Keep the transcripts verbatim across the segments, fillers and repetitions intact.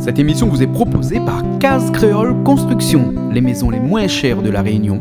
Cette émission vous est proposée par Case Créole Construction, les maisons les moins chères de La Réunion.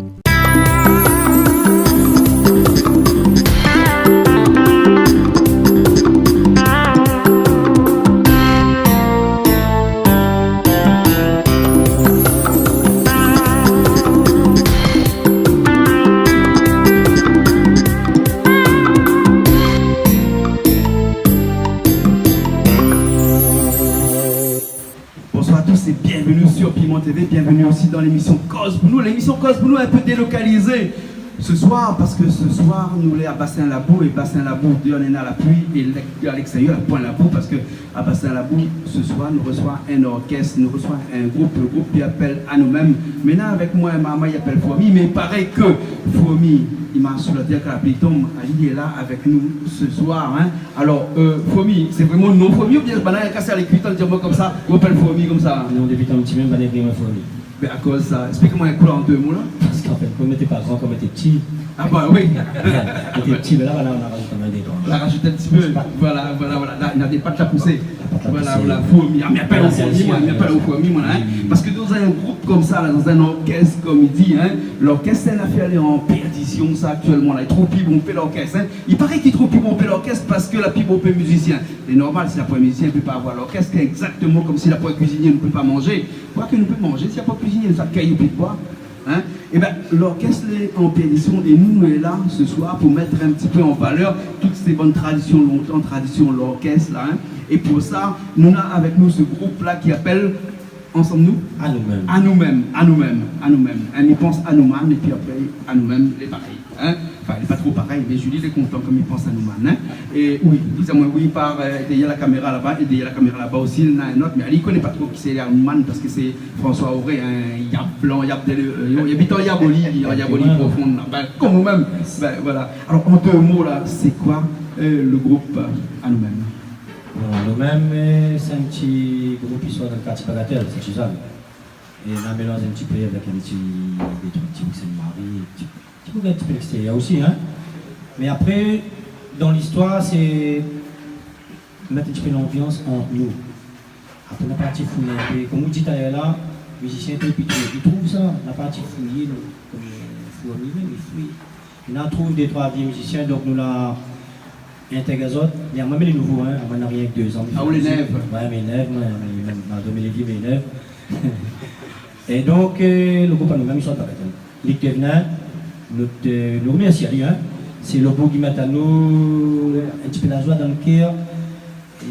Bonsoir à tous et bienvenue sur Piment T V. Bienvenue aussi dans l'émission Koz pou nou. L'émission Koz pou nou un peu délocalisée ce soir parce que ce soir nou lé à Bassin Labou é Bassin Labou, déor néna la pli é lèk-, à l'extérieur la poin labou parce que à Bassin Labou ce soir nou resoi un orchestre, nou resoi un groupe, le groupe i apèl Anou Mèm. Mé néna avèk moin in marmay i apèl Fourmi, mé i paré ke Fourmi i marsh sou la tèr kan la pli i tonm, li lé la avèk nou ce soir, hein. Alor, euh, Fourmi, sé vréman non Fourmi oubien banna la kas ali kuit an dir amoin konmsa, ou apèl Fourmi konmsa ? Non, dopi tan ti mèm, banna i apèl amoin Fourmi. Bin, akoz sa ? Esplik amoin in kou la, an dé mo la. Parske an fèt, kom mi té pa gran, kom mi té pti. Ah bah oui. Mi té pti, mé la, voilà, nou la razout kan mèm dé doi. Nou la razout in ti pé. Voilà, voilà, voilà. La, néna dé pat la pousé. La pat la pousé. Voilà, voilà, Fourmi. Ah, mi apèl aou Fourmi, moin, mi apèl aou Fourmi, moin, hein. Oui, oui. Parske dan in group konmsa la, dan in orkès, kom i di, hein, lorkès sé in afèr lé an pèrdision sa aktièlman la. Li trouv pi bonpé lorkès, hein. I paré ke li trouv pi bonpé lorkès parske la pi bonpé mizisien. Lé normal, si la poin mizisien, i pé pa avoir lorkès, sé égzaktoman kom si la poin kuizinié, nou pé pa manzé. Koiké nou pé manzé, si la poin kuizinié, sa kay ou pé boi. Hein ? Ébin, lorkès lé an pèrdision é nou, nou lé la ce soir pou mèt in ti pé an valèr tout sé bann tradision lontan, tradision lorkès la, hein. É pou sa, nou néna avèk nou se group la ki apèl Ansanm nou ? Anou Mèm. Anou Mèm, Anou Mèm, Anou Mèm. Hein, mi pans Anou Mèm, épi apré, Anou Mèm, lé parèy. Hein ? Anfin, lé pa tro parèy, mé Julie lé kontan kom mi pans Anou Mèm, hein ? É oui, li di amoin oui par, euh, dèrièr la kaméra laba, é dèrièr la kaméra laba osi, néna in ot, mé li koné pa tro kisa lé Anou Mèm, parske sé François Auré, hein, yab blan, yab dèl, euh, i abit an Yaboli, an Yaboli profon, la. Bin, kom ou mèm. Bin, voilà. Alor, an dé mo, la, sé koi, euh, le group, euh, Anou Mèm ? Bon, Anou Mèm, euh, sé in ti group i sort dan le kartié Bagatèl, sé Suzanne. É la, mélanz in ti pé avèk in ti, dé troi ti bouk Sint-Mari, ti, ti bouk in ti pé lékstérièr osi, hein. Mé apré, dan listoir, sé mèt in ti pé lanbians ant nou. Apré, nou la parti fouy in pé. Kom ou di talèr la, mizisien té pito, i trouv sa, nou la parti fouyé, nou, kom, euh, fou animi, mé fouy. Nou la trouv dé troi vié mizisien, donk nou la intèg azot. Mé amoin, mi lé nouvo, hein. Amoin, na rienk dé zan. Ah, ou lé nèv. Ouais, mi lé nèv, moin, mi, mi, malgré mi lé vié, mi lé nèv. É donk, euh, le group Anou Mèm, i sort Bagatèl. Li té vni, nou té, nou remèrsi ali, hein. Sé le boug i mèt anou in ti pé la zoi dan le kèr. É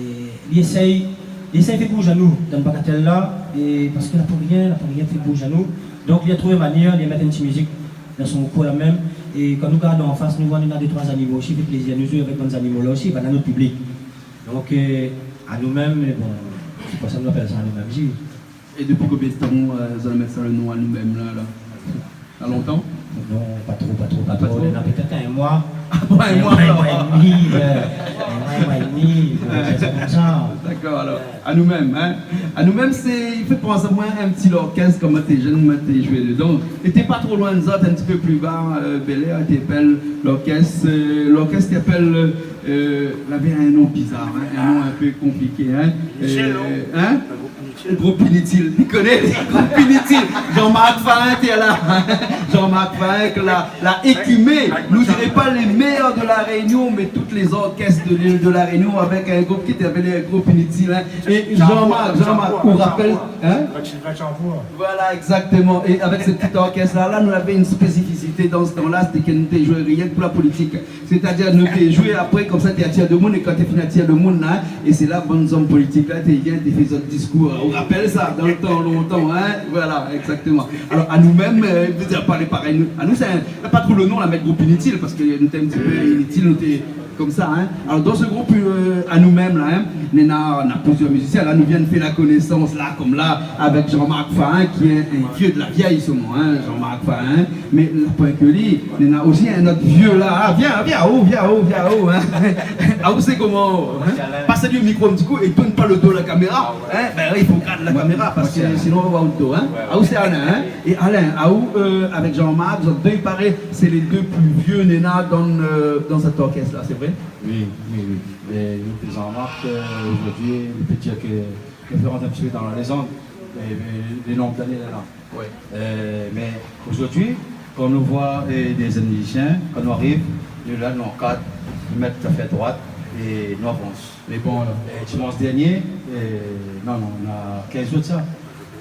li éséy, li éséy fé bouz anou dan Bagatèl la, é parske la pou rien, la pou rien fé bouz anou. Donk, li la trouv in manièr, li la mèt in ti mizik dan son koin la mèm. É kan nou gard an fas, nou voi nou néna dé troi zanimo osi, i fé plézir anou zoué avèk bann zanimo la osi, banna nout piblik. Donk, euh, Anou Mèm, mé bon, sé pou sa nou apèl sa Anou Mèm osi. É dopi konbien d'tan, euh, zot la mèt sa le non Anou Mèm la, la ? Na lontan ? Non, pa tro, pa tro, pa tro. Pa tro ? Néna pétèt in moi. Ah bon, in moi, alor. In moi, in moi é demi, euh, in moi, in moi é demi, euh, sé sa konmsa. Dakor, alor. Anou Mèm, hein. Anou Mèm, sé, i fé pans amoin in ti lorkès, kom moin té jenn, moin té zoué dedan. É té pa tro loin de zot, in ti pé pli ba, euh, Bèlèr, té apèl lorkès, euh, lorkès té apèl, euh, lavé in non bizar, hein, in non in pé konpliké, hein. Michel, non ? Euh, hein ? Group Initil. Li koné, Group Initil. Jean-Marc Farin té la. Jean-Marc Farin ke la, la ékimé, nou diré pa lé mèr de La Rénion, mé tout lé orkès de lil de La Rénion avèk in group ki té apèl Group Initil, hein. É Jean-Marc, Jean-Marc, ou rapèl, hein ? Voilà, égzaktoman. É avèk se ti orkès la, la, nou lavé in spésifisité dan se tan la, sété ke nou té zoué rienk pou la politik. Sétadir, nou té zoué apré, konmsa, té atir demoun, é kan té fini atir demoun, la, é sé la, bann zom politik, la, té vien, té fé zot diskour. Ou rapèl sa, dan le tan lontan, hein ? Voilà, égzaktoman. Alor, Anou Mèm, euh, i vé dir, pa lé parèy, nou, anou, sé in, pa tro le non, la mèt Group Initil, parske nou té in ti pé initil, nou té konmsa, hein. Alor, dan se group, euh, Anou Mèm, la, hein, néna, na plizièr mizisien, la, nou vien fé la konésans, la, konm la, avèk Jean-Marc Farin, ki lé in vié de la vièy, solman, hein, Jean-Marc Farin, hein. Mé la poin ke li, néna osi in not vié la. Ah, vien, vien, oh, vien, oh, vien, oh, hein. Ah, ou sé koman, oh, hein ? Pas ali le mikro in ti kou é tourn pa le do la kaméra, hein ? Bin oui, i fo gard la kaméra parske sinon nou va voir le do, hein ? Ah, ou sé Alain, hein ? É Alain, ah, ou, euh, avèk Jean-Marc, zot dé, i paré, sé lé dé pli vié néna dan, euh, dan se orkès la, sé vré ? Oui, oui, oui. É nou, Jean-Marc, euh, zordi, nou pé dir ke Référans in ti pé dan la lézand, é, é, le nonb d'ané la. Wé. Euh, mé zordi, kan nou voi, euh, dé zèn mizisien, kan nou ariv, nou lé la, nou ankad, nou mèt zafèr droit é nou avans. Mé bon, alor. É dimansh dernié, euh, non, non, na kinz zour sa,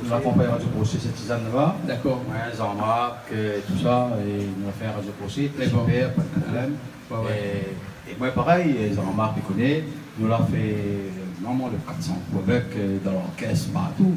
nou la akonpagn Radio Crochet, Sint-Sizane laba. Dakor. Wé, Jean-Marc, euh, tousa, é nou la fé Radio Crochet, mé bon, sipèr, pa de problèm. Wé, wé. É, é moin, parèy, é Jean-Marc i koné, nou la fé, euh, vréman le kat san kou avèk, euh, dan lorkès, partou.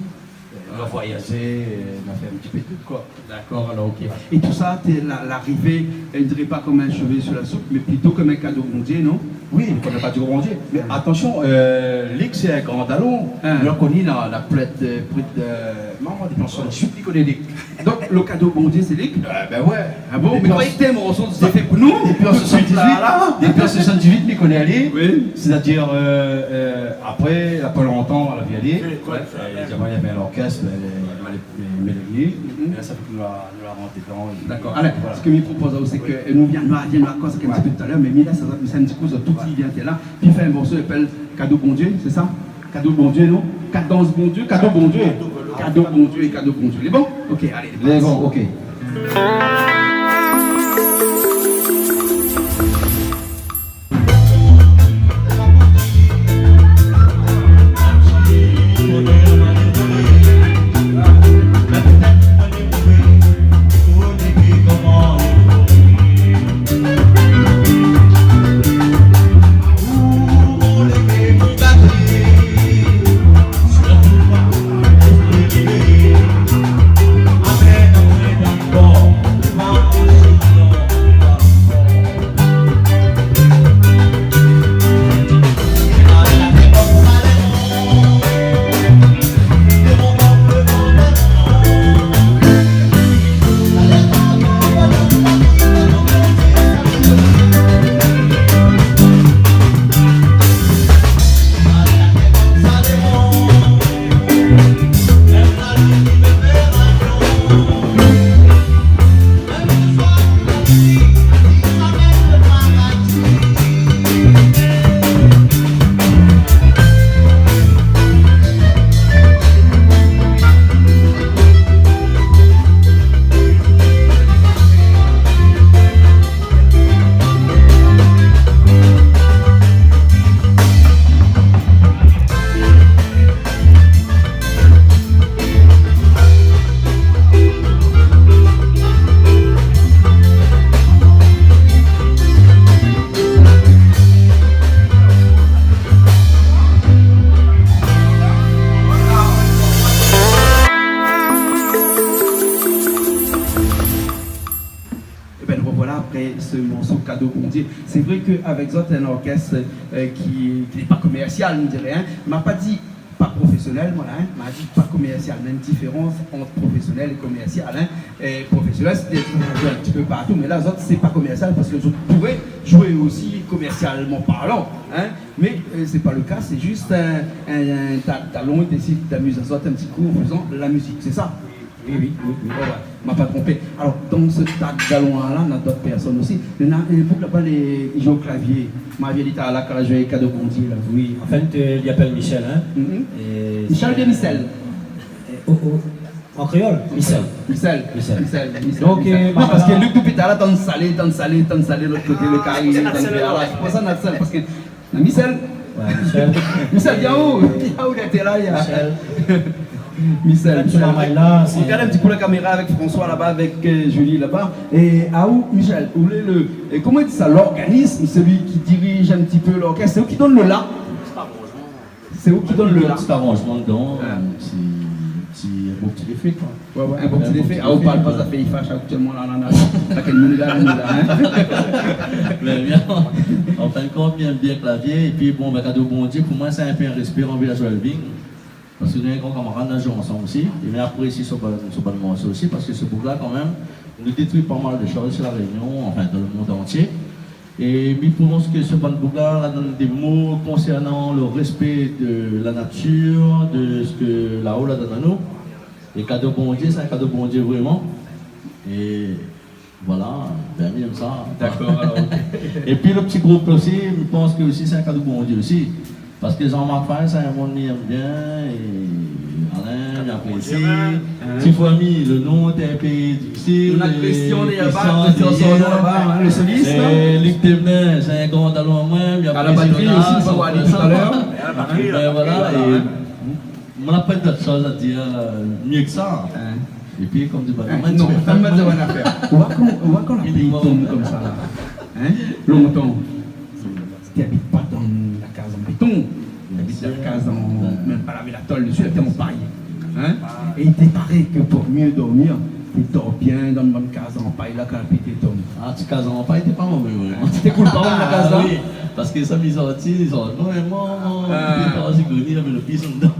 Euh, nou la voyazé, euh, nou la fé in ti pé tout, koi. Dakor, alor, OK. É tousa, té la, la arivé, euh, mi diré pa konm in shové su la soup, mé plito konm in kado Bondié, non ? Wi, nou koné pa di Bondié. Mé atansion, euh, Lik, sé in gran dalon. Hin. Nou la koni, la, la plèt, euh, pré de, euh, momon, dépi an soisant-uit, li koné Lik. Donk, le kado Bondié, sé Lik ? Euh, bin wé. Ah bon ? Dépi an, mi kroiyé ke té in morso zafèr pou nou. Dépi an soisant-uit, la, la. Dépi an soisant-uit, mi koné ali. Wi. Sétadir, euh, euh, apré, apré lontan, la vi ali. Wé. Euh, navé in lorkès, euh, Mélanie. Mhm. É la, sa fé ke nou la, nou la rant dedan. Dakor. Alé, voilà. Sak mi propoz aou, sé ke, euh, nou vien, nou vien, nou la koz in ti pé talèr, mé mi lès sa, mi fé in ti kou, sa, tout i vien, té la. Pi fé in morso i apèl Kado Bondié, sé sa ? Kado Bondié, non ? Kadans Bondié, kado Bondié. Kado Bondié, kado Bondié. Lé bon ? OK, alé, lé bon, OK. Ében, nou revoilà apré se morso Kado Bondié. Sé vré ke avèk zot, in orkès, euh, ki, ki lé pa komèrsial, nou diré, hin. Ma pa di pa profésionèl, moin la, hin. Ma di pa komèrsial, mé in diférans ant profésionèl é komèrsial, hin. É profésionèl, sé té in ti pé partou, mé la, zot, sé pa komèrsial parske zot i pouré zoué osi komèrsialman parlan, hin. Mé, euh, sé pa le ka, sé zis in, in, in ta-, dalon i désid d'amiz azot in ti kou an fézan la mizik, sé sa ? Wi, wi, wi, wi. Wé, wé. Ma pa tronpé. Alor, dan se ta dalon la, na dot pèrsone osi. Néna in boug laba, li zoué o klavié. Ma vi ali talèr kan la zoué Kado Bondié la. Wi, an fèt, euh, li apèl Michel, hin. Mhm. É Michel sé oubien Michel ? Euh, o, o, an kréol, Michel. Michel. Michel. Michel, Michel, Michel. Donk, euh, non, parske Luc dopi talèr, tann salé, tann salé, tann salé, lot koté, le kari, tann salé, sé pou sa, na sèl, parske Michel. Wé, Michel. Michel, vien ou ? Vien ou, lé la, ya. Michel. Michel, Michel. Rogard in ti kou la kaméra avèk François laba, avèk, euh, Julie laba. É aou, Michel, ou lé le, é koman i di sa, l'organiste, celui qui dirige un petit peu l'orchestre, c'est vous qui donne le la. C'est vous qui donne le la. Ti aranzman dedan, in ti, ti, in bon ti léfé, koi. Wé, wé, in bon ti léfé. A, ou parl pa, sa fé i fash aktièlman la, la, la. Sa kèl moun la, la, hin ? Mé bien, an fin de kont, bien, bien klavié. Épi, bon, bin, Kado Bondié, pou moin, sé in pé in réspé, anvi la zoué Elving. Parske nou néna in gran kamarad, nou la zoué ansanm osi. É mé apré, isi, su bann, su bann morso osi, parske se boug-la, kan mèm, nou détri pa mal de shoz su La Rényon, anfin, dan le mond antié. É mi pans ke se bann boug-la la donn dé mo konsèrnan le réspé de la natir, de sak Laho la donn anou. É Kado Bondié, sé in kado Bondié vréman. É voila, bin, mi èm sa. Dakor, alor, OK. Épi le ti group osi, mi pans ke osi sé in kado Bondié osi. Parske Jean-Marc Fay, sé in moun mi èm bien, é Alain, mi aprésié. Hein. Ti fami, le non té in pé difisil, Nou na é Christian dèrièr, Christian Christian dèrièr. Sordo laba, hein, le soliste, hein. É Luc Thévenin, sé in gran dalon amoin, mi aprésié. À la batterie aussi, nou va voir ali tout à l'heure. Hein. É bin voilà, voilà, é hein. Moin la pa d'ot shoz a dir, euh, mié ke sa. Hein. Épi, konm di, ba, hein, non, mé sa, ma di aou in afèr. Ou oi kan, ou oi kan la pli tonm konmsa la. Hein ? Lontan, té abit pa dan la kaz an béton. Té abit dan la kaz an, mèm pa lavé la tol dési, té an pay. Hein ? É i té paré ke pou mié dormir, té dor bien dan bann kaz an pay la, kan la pli té tonm. Ah, ti kaz an pay, té pa mové, vréman. Ti té koul pa mal la kaz la. Ah oui, parske sa, mi sorti, mi sort. Non, mé moin, moin, ah, mi té pa osi koni, lavé le pis dedan.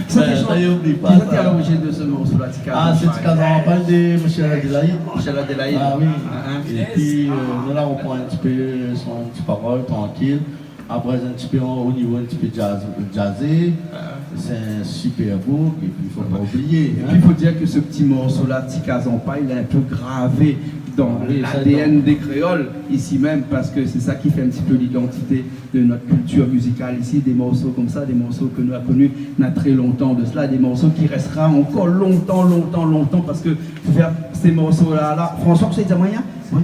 Sa, té, sa, i oubli pa, sa. Kisa té a l'origine de ce morceau-là, Ti kaz an pay ? Ah, sé Ti kaz an pay de Michel Adélaïde. Michel Adélaïde. Ah oui. Ah, hein. Épi, euh, nou la repran in ti pé son ti parol, trankil. Apré, in ti pé an, o nivo in ti pé jazz, jazzé. Ah. Sé in super boug, épi i fo pa oublié, hein. Et puis, il faut dire que ce petit morceau-là, Ti kaz an pay, il est un peu gravé dans l'A D N des Créoles, ici même, parce que c'est ça qui fait un petit peu l'identité de notre culture musicale ici, des morceaux comme ça, des morceaux que nous avons connus il y a très longtemps de cela, des morceaux qui restera encore longtemps, longtemps, longtemps, parce que faire ces morceaux-là, là, François, vous savez dire moyen ? Oui.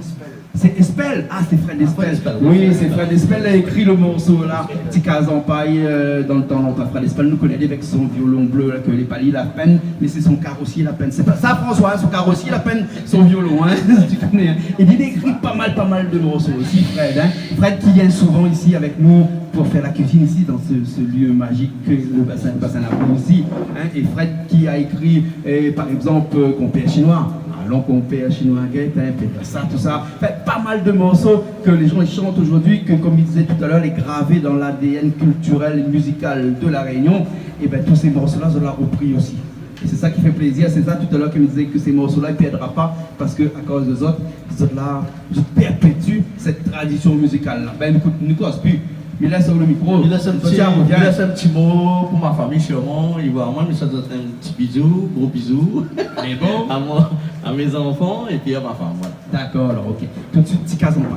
C'est Espel. Ah, c'est Fred Espel. Ah, Fred Espel, oui. Oui, c'est Fred Espel a écrit le morceau là, Ti kaz an pay, euh, dan le tan lontan. Fred Espel, nou koné ali avèk son violon blé la, ke lé pa li la pinn, mé sé son karosi la pinn. Sé pa sa, François, hein, son karosi la pinn, son violon, hein. Tu connais, hein. Et il écrit pas mal, pas mal de morceaux aussi, Fred, hein. Fred qui vient souvent ici avec nous pour faire la cuisine ici, dans ce, ce lieu magique que le bassin, le bassin Labour aussi, hein. Et Fred qui a écrit, euh, par exemple, euh, Compère Chinois. Alon Compère Chinois, Guette, hein, Pétassa, tout ça. Enfin, pas mal de morceaux que les gens, ils chantent aujourd'hui, que, comme il disait tout à l'heure, il est gravé dans l'A D N culturel et musical de La Réunion. Et ben, tous ces morceaux-là, zot la repris aussi. Et c'est ça qui fait plaisir. C'est ça, tout à l'heure, que mi disé ke sé morso-la i pèrdra pa, parske akoz de zot, zot la, zot i pèrpétié sèt tradision mizikal-la. Bin, ékout, nou koz pi. Mi lès aou le mikro. Mi lès in ti, mi lès in ti mo pou ma fami, sirman. I voi amoin, mi souèt azot in ti bizou, gro bizou. Mé bon. A moin, a mé zanfan, épi a ma fanm, voilà. Dakor, alor, OK. Tout de suite, Ti Kaz an Pay.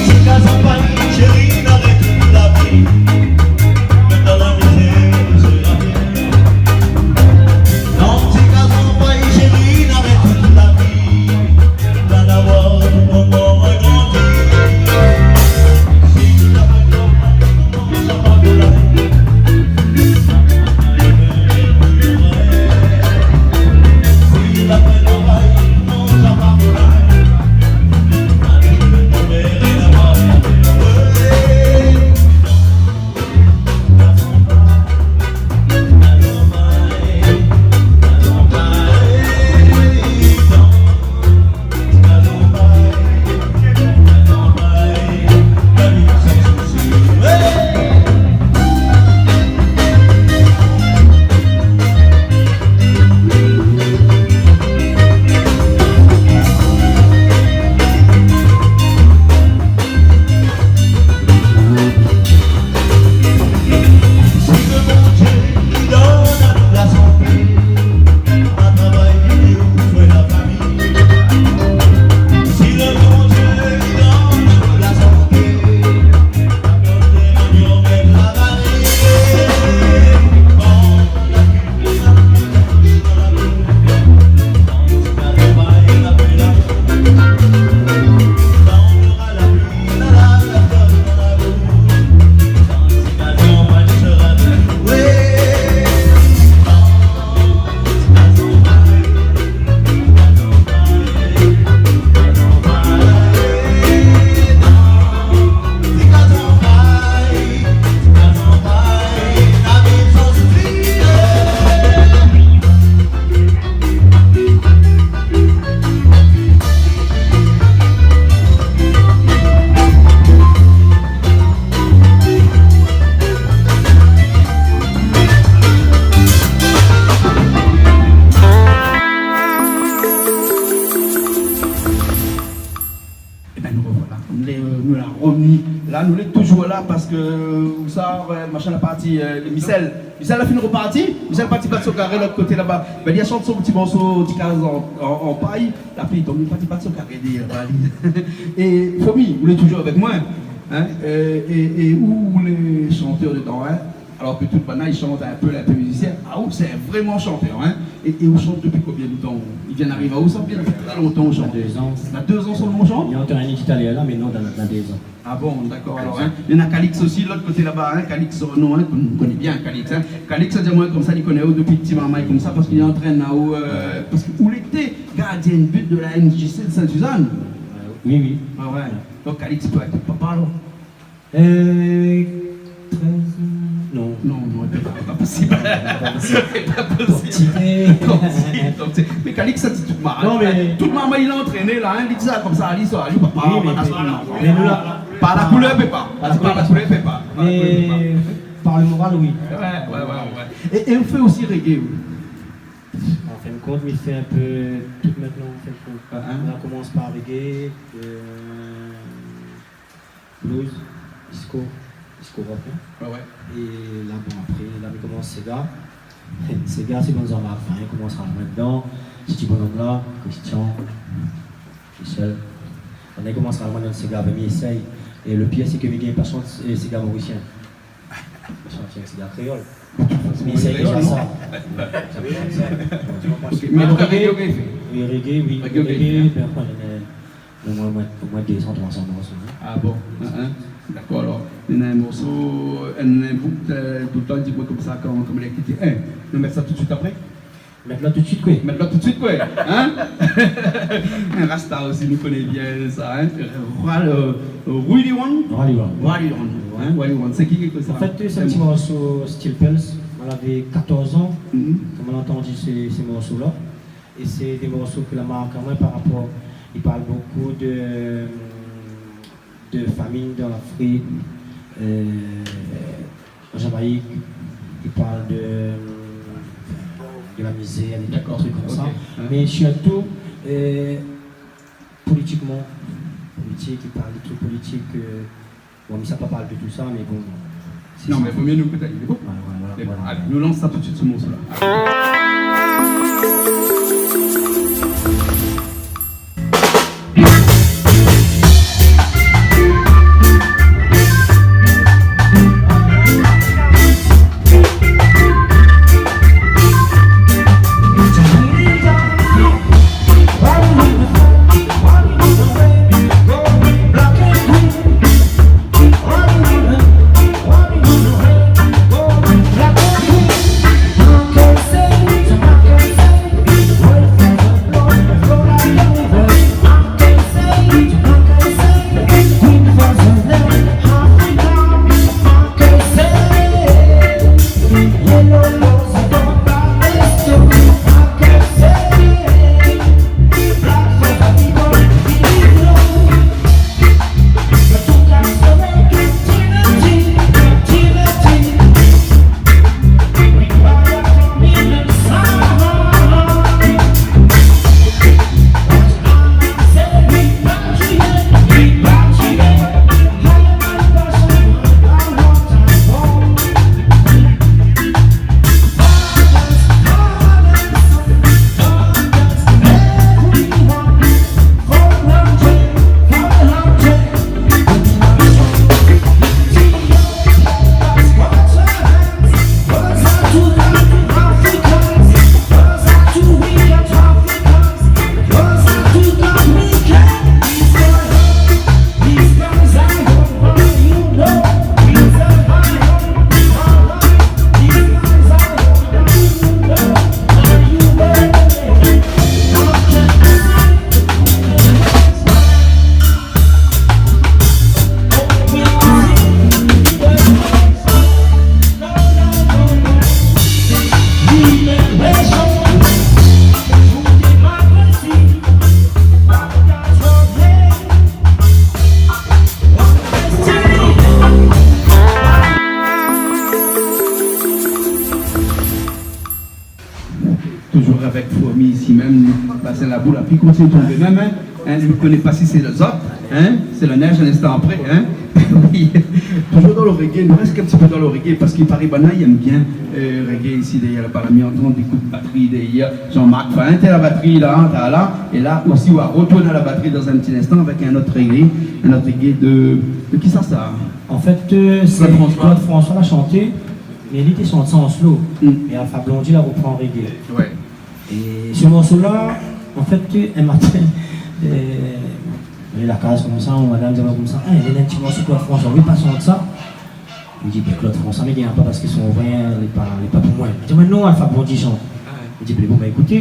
Ti kaz an pay, shéri, na rèv tout la vi. Mèt dan la mizèr, nou sra bien. Ti kaz an pay, shéri, na rèv tout la vi. La, la, wa, pou moman, moin grandi. Si la, la, sa pa de la. Nou lé, nou la romni. La, nou lé toujour la parske, euh, ousa, ouais, machin la parti, euh, Michel. Michel la fine reparti. Michel la parti bat son karé lot koté laba. Bin, li la shant son ti morso, ti kaz an, an, an pay. La fine, donk, li la parti bat son karé, li, euh, laba, li. É Fomi, ou lé toujour avèk moin, hein, euh, é, é ou, ou lé shantèr dedan, hein. Alor ke tout banna i shant in pé, in pé mizisien. Ah, ou sé vréman shantèr, hein. É, é ou shant dopi konbien de tan ? I vien ariv aou sa, oubien sa fé tré lontan ou shant ? Dé zan. Na dé zan solman ou shant ? Néna in ti talèr la, mé non, na, na dé zan. Ah bon, dakor, alor, hein. Néna Calix osi, lot koté laba, hein, Calix, euh, non, hein, nou koné bien Calix, hein. Calix, sa di amoin konmsa, li koné aou dopi ti marmay konmsa, parske li antrèn aou, euh, parske ou lété gardien de but de la M J C de Sainte-Suzanne. Euh, oui, oui. Ah ouais. Donk Calix i pé èt papa, alor. Euh, trèz, non. Non, non, sé pa, pa posib. Pa posib. Sé pa posib. Tonti. Tonti, tonti. Mé Calix, sa di tout marmay. Non, mé tout marmay, li lé antrèné la, hein, li di sa konmsa, li sort, li papa, oui, mé pa, mé nou la, par la koulèr, pé pa. Par la koulèr, pé pa. Par la koulèr, pé pa. Mé par le moral, oui. Ouais, ouais, ouais, ouais. É, é ou fé osi reggae, oui. An fin de kont, mi fé in pé tout mintnan, an fin de kont. Ah, hein. Nou la komans par reggae, euh, blues, disco, disco rock, hein. Ouais, ouais. É la, bon, apré, la, mi komans séga. Séga, sé bann zanfan, hein, i komans amoin dedan. Sé ti bonom la, Christian, Michel. Banna i komans amoin dan séga, mé mi éséy. É le pir, sé ke mi gingn pa shant, euh, séga morisien. Mi shant séga kréol. Mi éséy déza sa. Ok, mé apré, reggae, ok. Oui, reggae, oui. Reggae, ok. Reggae, bin, apré, néna Omoin, omoin, omoin dé san, troi san morso, hein. Ah bon ? Hein, hein. Dakor, alor. Néna in morso, in, in bout, euh, toultan i di amoin konmsa, kan, kan li la kité. Hein, nou mèt sa tout suit apré ? Mèt la tout suit, koué. Mèt la tout suit, koué. Hein ? In rasta osi, nou koné bien sa, hein. Roi, euh, Roi Liwan. Roi Liwan. Roi Liwan, hein, Roi Liwan. Sé ki, ki la ékri sa ? An fèt, sé in ti morso stil Pulse. Moin lavé katorz an, kan moin la antann sé, sé morso-la. É sé dé morso ke la mark amoin par rapor, i parl bokou de, de famine dan Lafrik, euh, an Jamaïk, i parl de, de la mizèr, dé trik konmsa. Dakor, ok. Ouais. Mé sirtou, euh, politikman, politik, i parl de trik politik, euh, Bon, mi sa pa parl de tout sa, mé bon, sé sa. Non, mé vo mié nou ékout ali, sé bon ? Voilà, voilà, voilà. Mé bon, alé, nou lans sa tout suit, se morso-la. Toujour avèk Fomi isi mèm, nou pas la boul, la pli kontinié tonbé mèm, hein. Hein, nou koné pa si sé lézot. Hein ? C'est la neige un instant après, hein ? Oui. Toujours dans le reggae, nou rès in ti pé dan le reggae, parske i paré banna i èm bien, euh, reggae isi dèrièr la, par la mi antann, dé kou d'batri dèrièr, Jean-Marc, enfin, té la batri la, té la, é la osi, nou va retourn a la batri dan in ti instan avèk in ot reggae, in ot reggae de, de kisa sa ? An fèt, euh, sé Claude François. Claude François la shanté, mé li té shant sa an slow. Mm. É Alpha Blondy la repran an reggae. Ouais. É se morso-la, an fèt, in matin, euh, mi lé la kaz konmsa, mon madam i di amoin konmsa, « Eh, néna in ti morso Claude François, ou vé pa shant sa ? » Mi di, « Bin, Claude François, mé i vien pa parske son voix lé pa, lé pa pou moin. » Li di, « Mé non, Alpha Blondy i shant. » Mi di, « Bin, bon, bin, ékout. »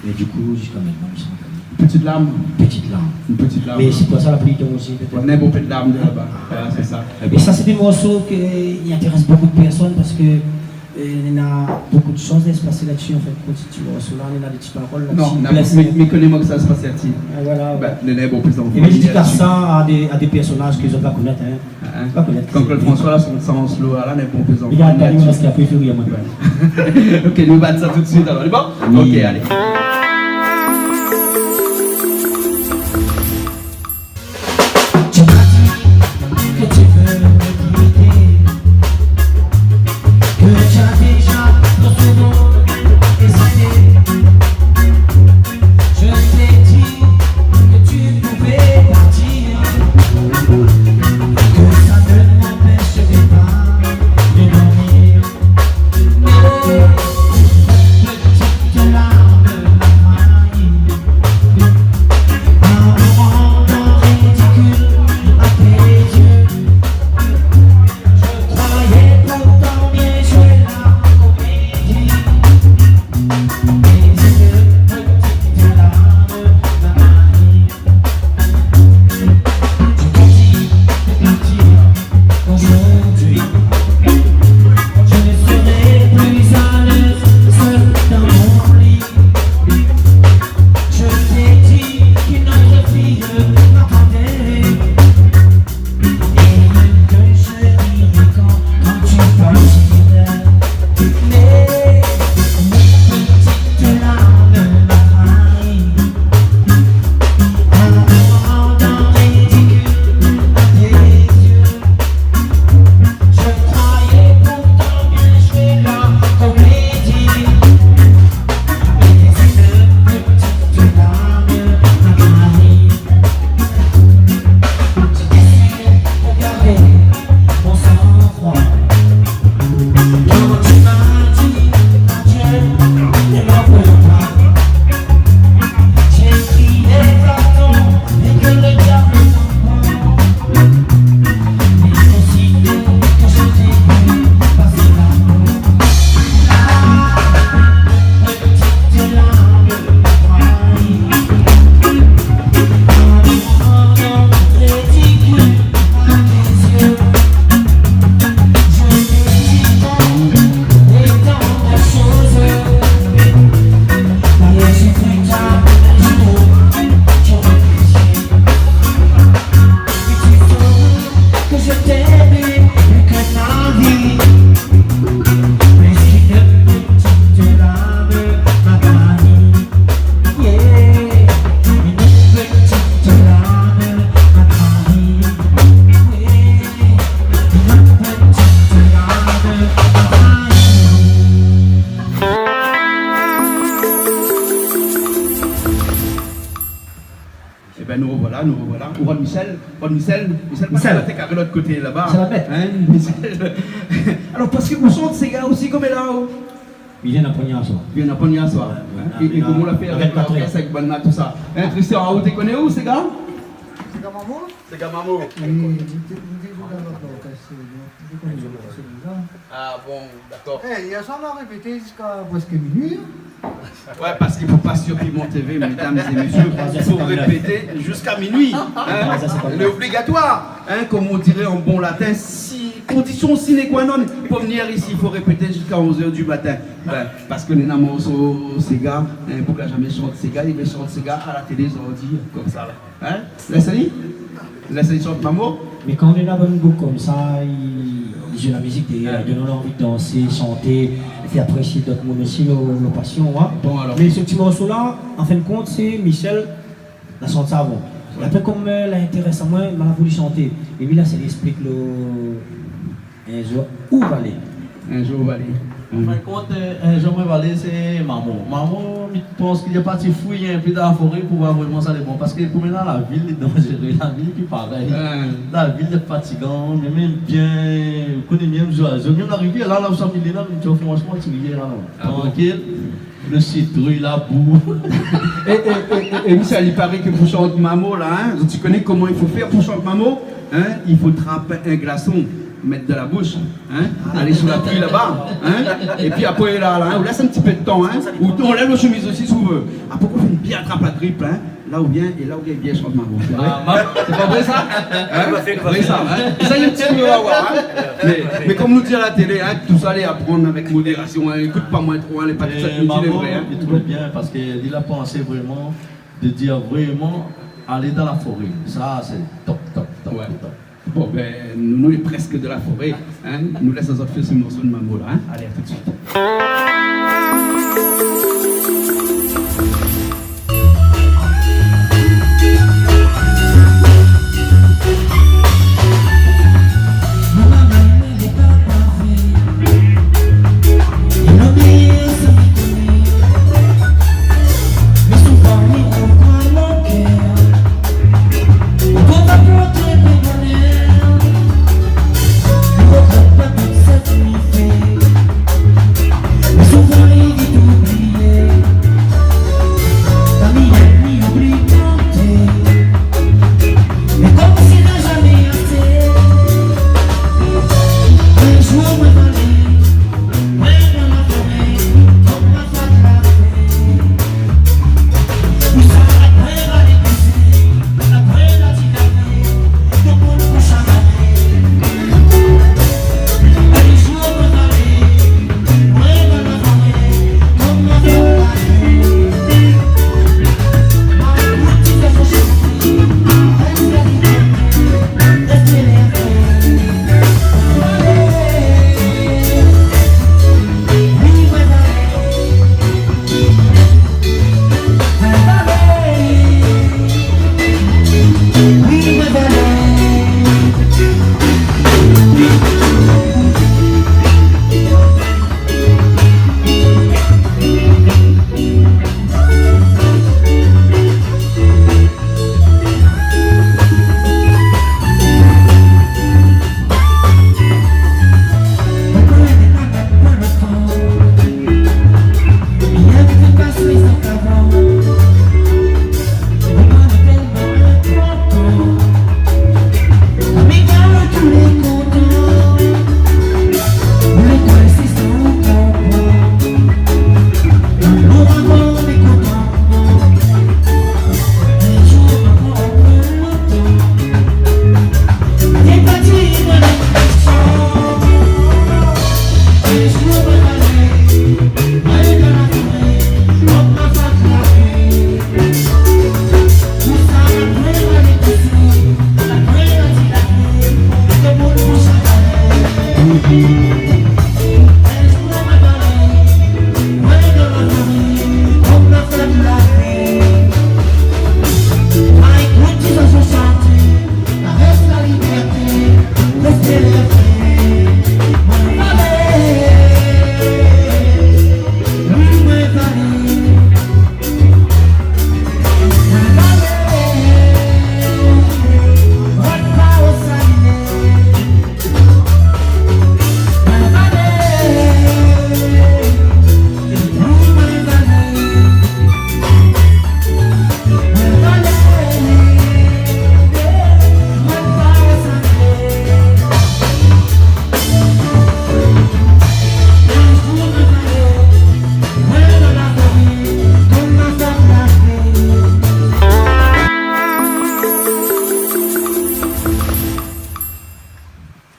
Mé du kou, ziska mintnan, mi shant. Petite larme. Petite larme. Une petite larme. Mé sé pou sa la pli i tonm osi, pétèt. Ouais, in bon pé d'larm de laba. Voilà, sé sa. É sa, sé dé morso ke i intérès bonpé de pèrsone parske, euh, néna bonpé de shoz lé pasé la-dsi, an fèt, kan ti morso-la, néna dé ti parol la-dsi, non, i blès. Mé, mé koné amoin ke sa lé pa sèrtin. Ah, voilà, ouais. Bin, néna bonpé zanfan. É mé mi dédikas sa a dé, a dé pèrsonaz ke zot va konèt, hein. Hein ? Kan Claude François la shant sa an slow la, néna bonpé zanfan. Li gard pa, li, parske apré i fé rir amoin. Ouais. Ok, nou va bat sa tout de suite alor. Lé bon ? Oui. Ok, alé. Tu m'as dit que tu veux me quitter, que tu as déjà trop souvent hésité. Je t'ai dit que tu pouvais partir, que ça ne m'empêcherait pas de dormir. Mais une petite larme m'a trahi, en me rendant ridicule à tes yeux. Je croyais pourtant bien jouer la comédie. Mais une petite larme m'a trahi. Tu m'as dit de partir aujourd'hui. Je ne serai plus à l'aise seul dans mon lit. Je t'ai dit qu'une autre fille m'attendait. Et même que je rirais quand, quand tu partiras. Mais une petite larme m'a trahi. En me rendant ridicule à tes yeux. Je croyais pourtant bien jouer la comédie. Mais une petite larme m'a trahi. J'ai décidé de garder mon sang-froid. Quand tu m'as dit adieu, ne m'en veux pas. J'ai crié fort et que le diable t'emporte. Mais aussitôt que je t'ai vu passer là-haut, là, que je t'aime plus que ma vie. Mais une petite larme m'a trahi. Yeah. Une petite larme m'a trahi. Yeah. Une petite larme m'a trahi. Ében, nou rovoila, nou rovoila. Ou rod Michel, rod Michel, Michel, Michel. Paske la té karé lot koté laba. Michel la bèt. Hein, Michel. Alor, paske ou shant séga osi, koméla, ou ? Mi vien aprann yèr soir. Vien aprann yèr soir. Ouais, hein. Ouais, é, é koman ou la fé avèk lorkès, avèk banna, tousa ? Hein, Christian, ou té koné ou, séga ? Séga Mamo ? Séga Mamo. Oui, mi té, mi té zoué dan lorkès, euh, mi té koné séga. Ah bon, dakor. Eh, yèr soir, nou la répété ziska prèsk minui, hein. Ouais, paske i fo pa sur Piment TV, mesdames et messieurs, i fo répété ziska minui, hein. Lé obligatoir, hein, comme on dirait en bon latin, si, condition sine qua non, pou vnir isi, i fo répété ziska onz èr di matin. Ben, paske néna morso séga, hein, pou k'la zamé shant séga, i vé shant séga a la télé, zordi, konmsa la. Hein ? Lès ali. Lès ali shant Mamo. Mé kan néna bann boug konmsa, i, i zoué la mizik dèrièr, i donn anvi dansé, shanté, fé aprésié dot moun osi lo, lo pasion, hein. Bon, alor. Mé se ti morso-la, an fin d'kont, sé Michel la shant sa avan. Apré, konm, euh, la intérès amoin, ma la voulu shanté. É mi la, sé li ésplik lo, In zour ou va alé. In zour ou va alé. An fin d'kont, euh, In zour moin va alé, sé Mamo. Mamo, mi pans ke li la parti fouy in pé dan la foré pou voir vréman sa lé bon. Parske pou moin la, la vil lé danzéré, la vil lé pi parèy. Ouais. La vil lé fatigan, mé mèm bien, koné mèm zour, zour, mèm la rivièr la, la ou sa mi lé la, mi di, fransman, ti rivièr la, non. Ah bon ? Trankil. Lo sitrouy, la bou. É, é, é, é, é, Michel, i paré ke pou shant Mamo la, in, zot i koné koman i fo fèr pou shant Mamo, in, i fo trap in glason, mèt dan la boush, in, alé sou la pli laba, in, épi apré la, la, in, ou lès in ti pé d'tan, in, ou, ou lèv lo shemiz osi si ou vé. Apré ou fine bien trap la grip, in, la ou vien, é la ou vien bien shant Mamo. Ah, ma-, sé pa vré sa ? In ? Vré sa, in ? Ésaye in ti pé, ou va voir, in ? Mé, mé konm nou di a la télé, in, tout sa, alé aprann avèk modérasion, in, ékout pa moin tro, in, lé pa tout sa ki di lé vré, in. Mamo, li trouv bien, parske li la pansé vréman de dir vréman, alé dan la foré. Sa, sé top, top, top, top. Ouais. Bon, ben, nou, nou lé prèsk dan la foré, in. Nou lès azot fé se morso de Mamo la, in. Alé, a tout de suit.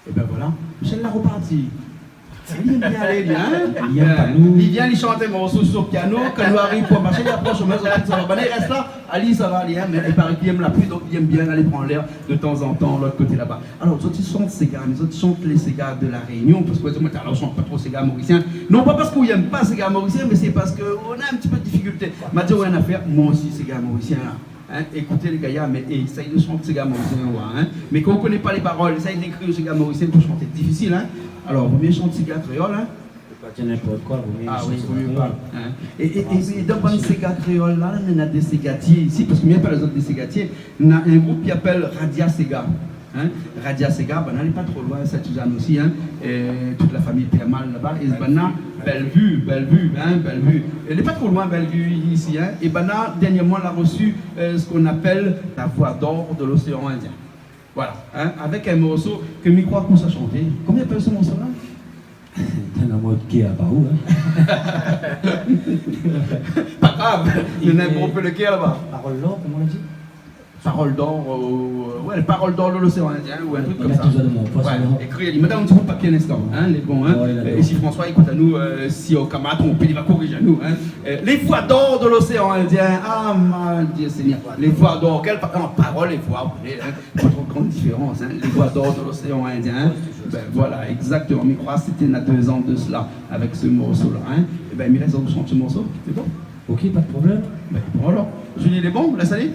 Ében voilà, Michel la reparti. Li yèm bien alé, li, in ? Li yèm pa nou. Li vien, li shant in morso sou son piano, kan nou ariv pou marshé, li apros, ou mèt son ti sava. Banna i rès la, ali, sava, li, in, mé i paré ke li yèm la pli, donk li yèm bien alé pran lèr de tanzantan lot koté laba. Alor, zot i shant séga, mé zot i shant lé séga de La Rényon, parske moin, talèr, mi shant pa tro séga morisien. Non pa parske mi yèm pa séga morisien, mé sé parske nou na in ti pé de difikilté. Ma di aou in afèr, moin osi, séga morisien, la. Hein, ékout lé gayar, mé, é, éséy de shant séga morisien, ouais, hein. Mé kan ou koné pa lé parol, éséy d'ékrir séga morisien pou shanté, difisil, hein. Alor, vo myé shant séga kréol, hein. Sé pa di ninport koi, vo myé shant séga kréol. Ah oui, vo myé pa, hein. É, é, é, é dan bann séga kréol la, néna dé ségatié isi, parske mi apèl azot dé ségatié, néna in group ki apèl Radia Séga. Hein, Radia Séga, banna lé pa tro loin, Sainte-Suzanne osi, hein, é tout la fami Permal laba, é banna, Bellevue, Bellevue, hein, Bellevue. Lé pa tro loin, Bellevue, isi, hein, é banna, dernièrman, la resu, euh, ce qu'on appelle la voix d'or de l'océan Indien. Voilà, hein, avèk in morso ke mi kroi k'ou sa shanté. Koman i apèl se morso la ? Dann in mod kèr pa ou, hein. Pa grav, néna in pé le kèr laba. Parol d'or, koman ou la di ? Parol d'or, euh, ouais, parol d'or de l'océan Indien ou in trik konmsa. Ouais, ékri ali. Madam, in ti bout papié in instan, hein, lé bon, hein. Ouais, lé bon. Euh, é si François i ékout anou, euh, si o kamarad ou pé, li va korizé anou, hein. Euh, les voix d'or de l'océan Indien. Ah, mon Dieu Seigneur. Les voix d'or, kèl pa-, non, parol é voi, ou koné, hein. Pa tro gran diférans, hein. Les voix d'or de l'océan Indien, hein. Ben, voilà, exactement. Mi kroi sété na dé zan de sela, avèk se morso la, hein. É ben, mi lès azot shant se morso, sé bon ? Ok, pa de problèm. Ben, bon alor. Julie, lé bon, lès ali.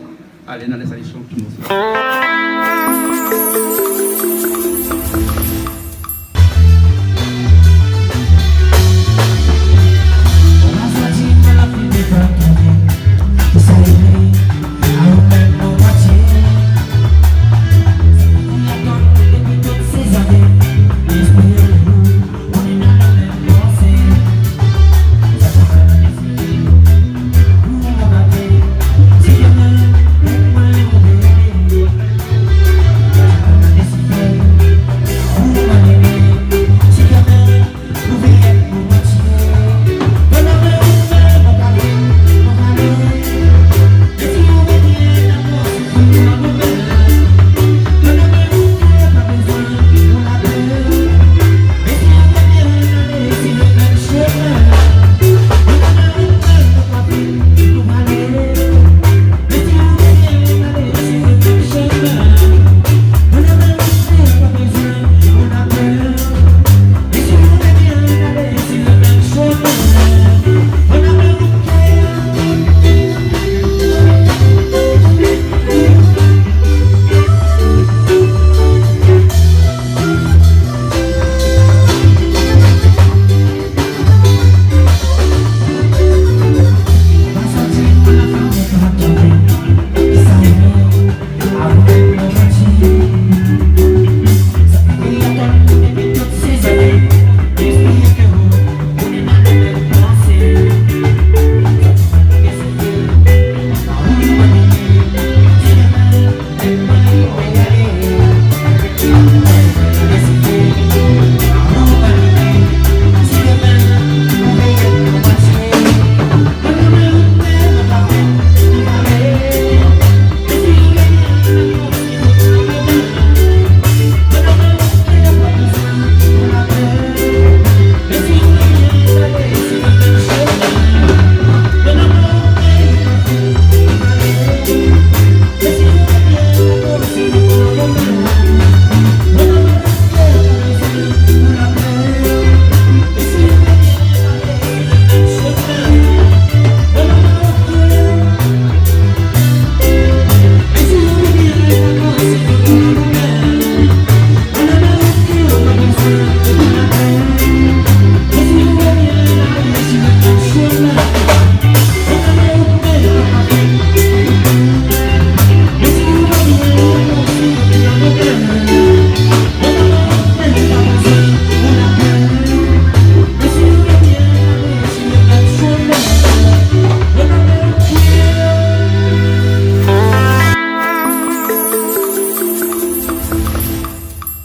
Alé, nou lès ali shant se morso.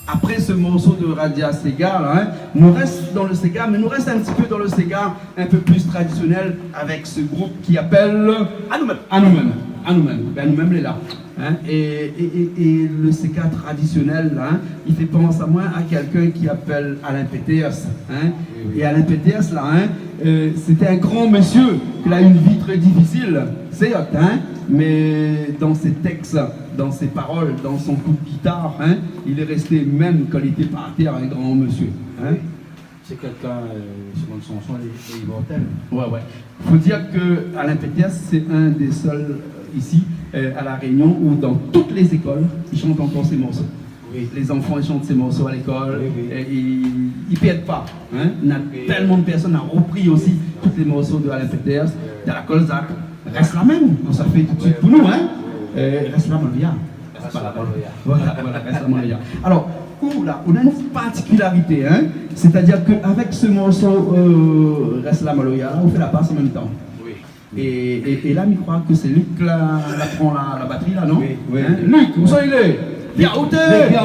Apré se morso de Radia Séga la, hein, nou rès dan le séga, mé nou rès in ti pé dan le séga in pé pli tradisionèl avèk se group ki apèl Anou Mèm. Anou Mèm. Anou Mèm. Ben, Anou Mèm lé la. Hein, é, é, é, é le séga tradisionèl la, hein, i fé pans amoin a kèlkin ki apèl Alain Peters, hein. Oui, oui. É Alain Peters la, hein, euh, sété in gran mésyé, ki la u in vi tré difisil, sèrt, hein, mé dan sé tèks, dan sé parol, dan son kou de gitar, hein, li lé rèsté mèm kan li lété par tèr in gran mésyé, hein. Oui. Sé kèlkin, euh, sé bann shanson, lé, lé imortèl. Ouais, ouais. Fo dir ke Alain Peters, sé inn dé sèl, euh, Ici, euh, à La Réunion, où dans toutes les écoles, ils chantent encore ces morceaux. Oui. Les enfants, ils chantent ces morceaux à l'école, oui, oui, et ils, ils perdent pas, hein. Oui. Il y a tellement de personnes ont repris aussi tous les morceaux de Alain Peters, de la Colzac. Rès la mèm, nou sa fé tout de suite pou nou, hein. Euh, Rès la maloya. Rès la maloya. Voilà, voilà, Rès la maloya. Alors, ou la, ou na une particularité, hein. C'est-à-dire qu'avec ce morceau, euh, Rès la maloya, la, ou fé la bas an mèm tan. Oui. É, é, é la, mi kroi ke sé Luc la, la pran la, la batri la, non ? Oui, oui. Hein ? Luc, ousa i lé ? Vien, ou té ? Vien,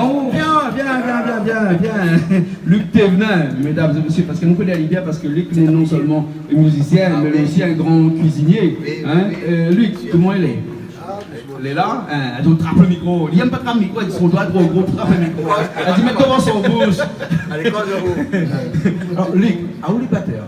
vien, vien. Luc Thévenin, mesdames et messieurs, parske nou koné ali bien, parske Luc lé non sèlman mizisien, mé li lé osi in gran kuizinié. Oui, oui. Hein ? Euh, Luc, koman i lé ? Lé la, hein, donk trap le mikro. Li yèm pa trap mikro, èk son doi tro gro, trap le mikro, hein. Èl i di, mèt dovan son boush. Alé, koz aou. Alors, Luc, aou lé batèr ?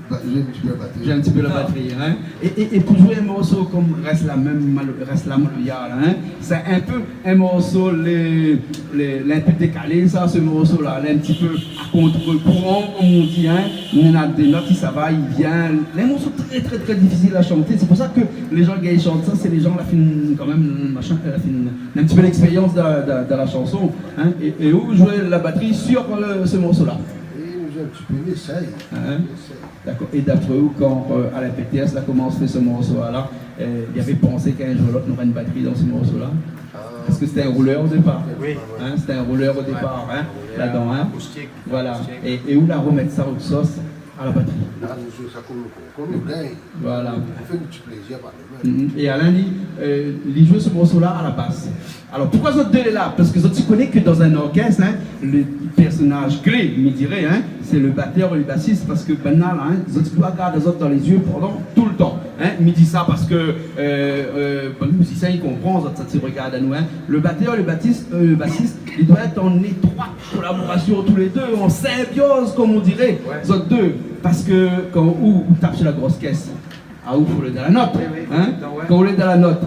Ba, mi zoué in ti pé la batri. Zoué in ti pé la batri, hein. É, é, é pou zoué in morso konm Rès la mèm, Malo-, Rès la maloya la, hein, sé in pé in morso lé, lé, lé in pé dékalé, sa, se morso-la, lé in ti pé à contre-courant, konm i di, hein. Néna dé not i sava, i vien. Lé in morso trè, trè, trè difisil à shanté. Sé pou sa ke lé jan i gingn shant sa, sé lé jan la fine, kan mèm, machin, la fine, in ti pé d'èkspérians dan, dan, dan la shanson, hein. É, é ou zoué la batri sur le, se morso-la. Oui, nou zoué in ti pé, nou éséy. Hein ? Nou éséy. Dakor. É d'apré ou, kan, euh, Alain Peters la komans fé se morso-la, euh, li lavé pansé k'in zour ou lot, nora in batri dan se morso-la ? Ah. Parske sété in roulèr o dépar. Oui. Hein, sété in roulèr o dépar, hein, ladan, hein. Akoustik. Voilà. Akoustik. É, é ou la romèt sa a out sos, a la batri. La, nou zoué sa konm, konm nou gingn. Voilà. Nou fé in ti plézir par nou mèm. Mhm. É Alain, li, euh, li zoué se morso-la a la bas. Alor, poukoi zot dé lé la ? Parske zot i koné ke dan in orkès, hein, le pèrsonaz klé, mi diré, hein, sé le batèr é le basis, parske banna la, hein, zot i doi gard azot dan lé zié pandan tout le tan, hein. Mi di sa parske, euh, euh, bann mizisien i konpran, zot sa i rogard anou, hein. Le batèr, le batis-, euh, le basis, i doi èt an étroit kolaborasion tou lé dé, an sinbioz, konm i diré, zot dé. Parske kan ou, ou tap sur la gros kès, ah, ou fo lé dan la not, hein ? Oui, oui. Kan ou lé dan la not,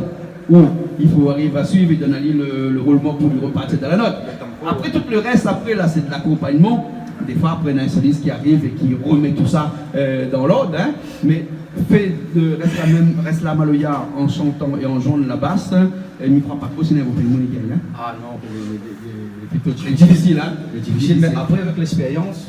ou, i fo ariv a suiv é donn ali le, le roulman pou li repartir dan la not. Le tanpo. Apré, tout le rès, apré, la, sé de l'akonpagnman. Défoi, apré, néna in solis ki ariv é ki romèt tout sa, euh, dan lord, hein ? Mé fé de Rès la mèm, Rès la maloya an shantan é an zouan la bas, euh, mi kroi pa ke sé in bon pé moun i gingn, hein ? Ah non, lé, lé, lé, lé plito difisil. Lé difisil, hein ? Lé difisil, mé apré, avèk lèkspérians,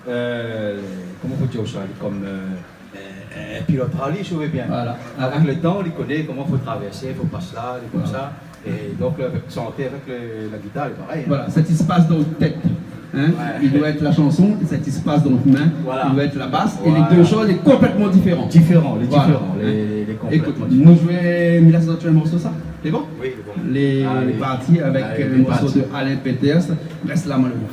euh, koman fo dir sa, konm, euh, in, in pilot rali, si ou vé bien. Voilà. Avèk le tan, li koné koman fo travèrsé, fo pasé la, lé konmsa. Voilà. É donk, avèk, shanté avèk le, la gitar, lé parèy, hein. Voilà, sak i spas dan out tèt, hein, i doi èt la shanson, é sak i spas dan out min, i doi èt la bas, é lé dé shoz lé konplètman diféran. Voilà. Diféran, lé diféran, lé, lé konplètman diféran. Ékout, nou zoué, mi la sort in morso sa, lé bon ? Oui, lé bon. Lé, lé parti avèk, euh, le morso de Alain Peters, Rès la maloya.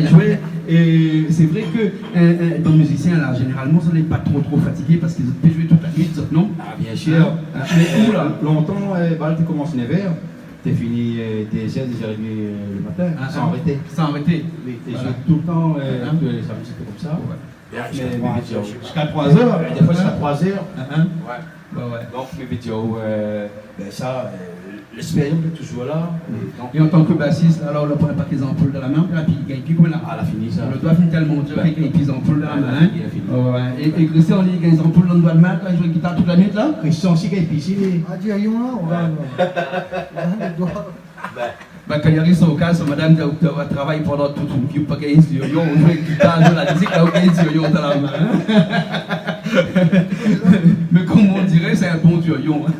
Zoué, é sé vré ke, euh, euh, bann mizisien la, zénéralman, zot lé pa tro, tro fatigé parske zot i pé zoué tout la nuit, zot, non ? Ah, bien sir. Hein ? Hein, mé ou la ? Lontan, euh, bal té komans nèv èr, té fini, euh, dé zèr, dé zèr é dmi, euh, le matin, san arété. San arété. Oui, té zoué toultan, euh, tou lé samdi, sété konmsa. Ouais. Mé, mé, ziska troi zèr. Dé foi, ziska troi zèr. Hein ? Ouais. Ouais, ouais. Donk, mé vé dir, euh, bin sa, euh, lèspérians lé touzour la. É donk, é an tan ke basis, alor, la, ou la pa in paké zanpoul dan la min, la pi gingn pi koman la. Ah, la fini sa. Lo doi fine tèlman dir ke la gingn pi zanpoul dan la min, hein. La fini, la fini. Ouais, ouais. É, é Christian, li gingn zanpoul dan lo doi la min, kan li zoué gitar tout la nuit la. Christian osi gingn pi isi, li. Ah, di ayon la, ou va, ou va, lo doi. Bin, kan li ariv son kaz, son madam di, ou va travay pandan tout in vi, ou pa gingn zoué, zoué gitar, zoué la mizik, la, ou gingn zoué dan la min, hein. Mé konm on diré, sé in bon durion, hein.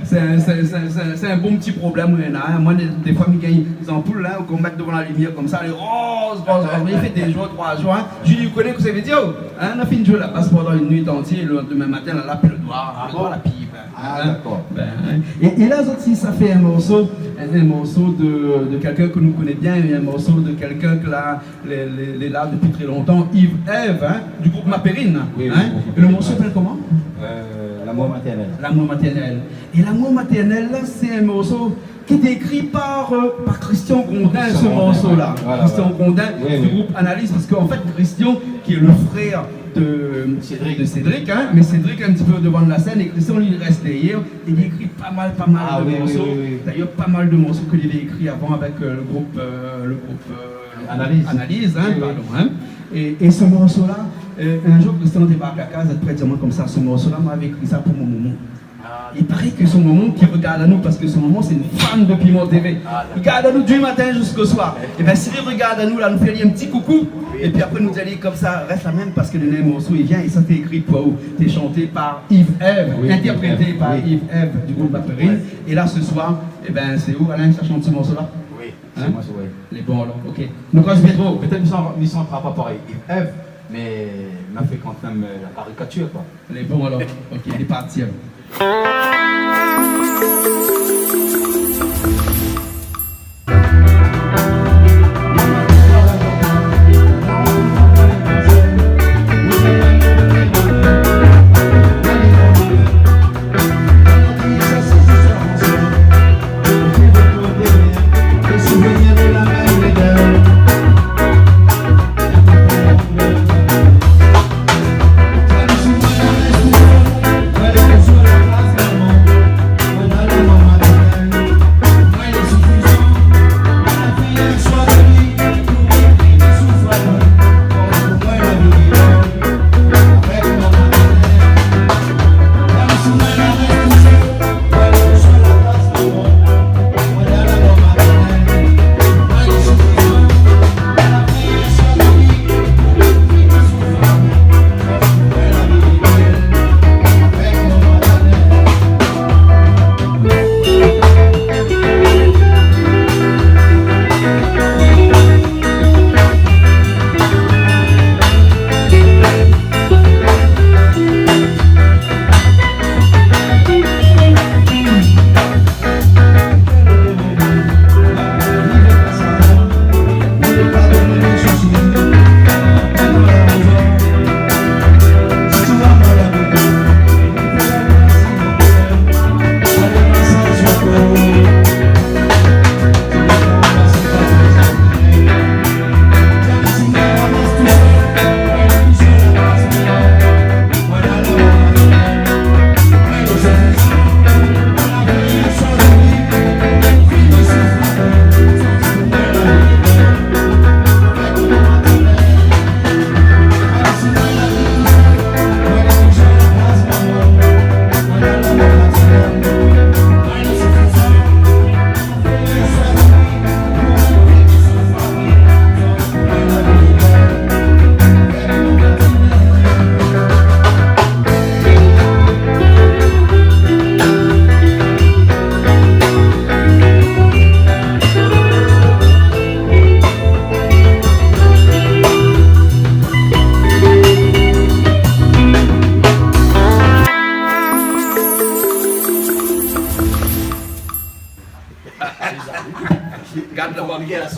Sé in, sé, sé, sé, sé in bon ti problèm, ou néna, hein. Moin, dé, dé foi, mi gingn zanpoul, hein, ou mèt dovan la limièr konmsa, lé roz, roz, roz, mé i fé dé zour, troi zour, hein. Zili, ou koné kosa i vé dir, hein, nou la fine zoué la bas pandan in nuit antièr, é lo landemin matin, la, la pi lo doi, lo doi la pi, bin, Ah, hein. Dakor. Bin, hein. É, é la, zot osi, sa fé in morso, in, in morso de, de kèlkin ke nou koné bien, é in morso de kèlkin ke la, lé, lé, lé la dopi tré lontan, Yves Ève, hein, du group Mapérine, oui, hein. Oui, oui. É lo morso i apèl koman ? Euh, L'amour maternel. L'amour maternel. É L'amour maternel, la, sé in morso ki lé ékri par, euh, par Christian Grondin, Christian Grondin, morso la. Ouais, voilà, Christian Grondin, oui, du group Analyse, parske an fèt, Christian, ki lé lo frèr de Cédric. De Cédric, hein, mé Cédric lé in ti pé dovan la sèn é Christian, li, li rès dèrièr, é li ékri pa mal, pa mal de morso. Ah oui, oui, oui, oui. D'ayèr, pa mal de morso ke li lavé ékri avan avèk, euh, lo group, euh, lo group, euh, Analyse. Analyse, hein, pardon, hein. Oui, oui. É, é se morso la, euh, in zour, Christian débark la kaz, apré, i di amoin konmsa, se morso la, moin lavé ékri sa pou mon momon. Ah. I paré ke son momon ki rogard anou, parske son momon, sé in fan de Piment TV. Ah, dakor. I rogard anou du matin ziska soir. Ébin, si li rogard anou la, nou fé ali in ti koukou. Oui. Épi apré, nou di ali konmsa, rès la mèm, parske lo morso i vien, é sa, té ékri pou ou. Té shanté par Yves Ève, oui, interprété par Yves Ève, oui, du group Mapérine. Ouais. É la, se soir, ébin, sé ou, Alain, sa shant se morso la ? Oui, sé moin, sé, ouais. Hein ? Lé bon, alor, ok. Nou, kan mi fé tro, pétèt mi san, mi san pa parèy Yves Ève, mé ma fé kan mèm, euh, la karikatir, koi. Lé bon, alor. Ok, lé parti, alor.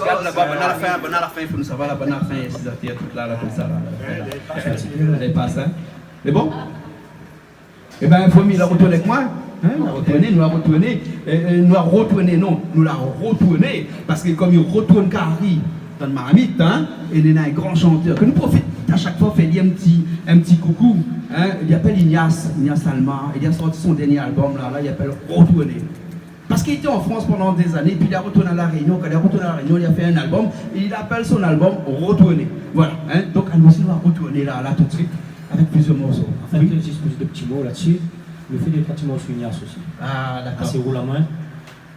Gard laba, banna la fin, banna la fin, i fo nou sava la, banna la fin, si zafèr tout la, la, konmsa la. Lé pa sa. Lé bon ? Ében, fomi la rotourn èk moin, in, la rotourné, nou la rotourné, é, é, nou la rotourné, non, nou la rotourné, parske konm i rotourn kari dan marmit, in, é néna in gran shantèr, ke nou profit a shak foi fé ali in ti, in ti koukou, in, li apèl Ignace, Ignace Alma, li la sorti son dernié album la, la, li apèl Rotourné. Parske li té an Frans pandan dé zané, épi li la rotourn a La Rényon. Kan li la rotourn a La Rényon, li la fé in album, é li la apèl son album Rotourné. Voilà, in. Donk, anou osi, nou va rotourné la, la, tout suit, avèk plizièr morso. An fèt, oui, zis pou di dé ti mo la-dsi, nou fé dé troi ti morso Ignace osi. Ah, dakor. Asé roul amoin.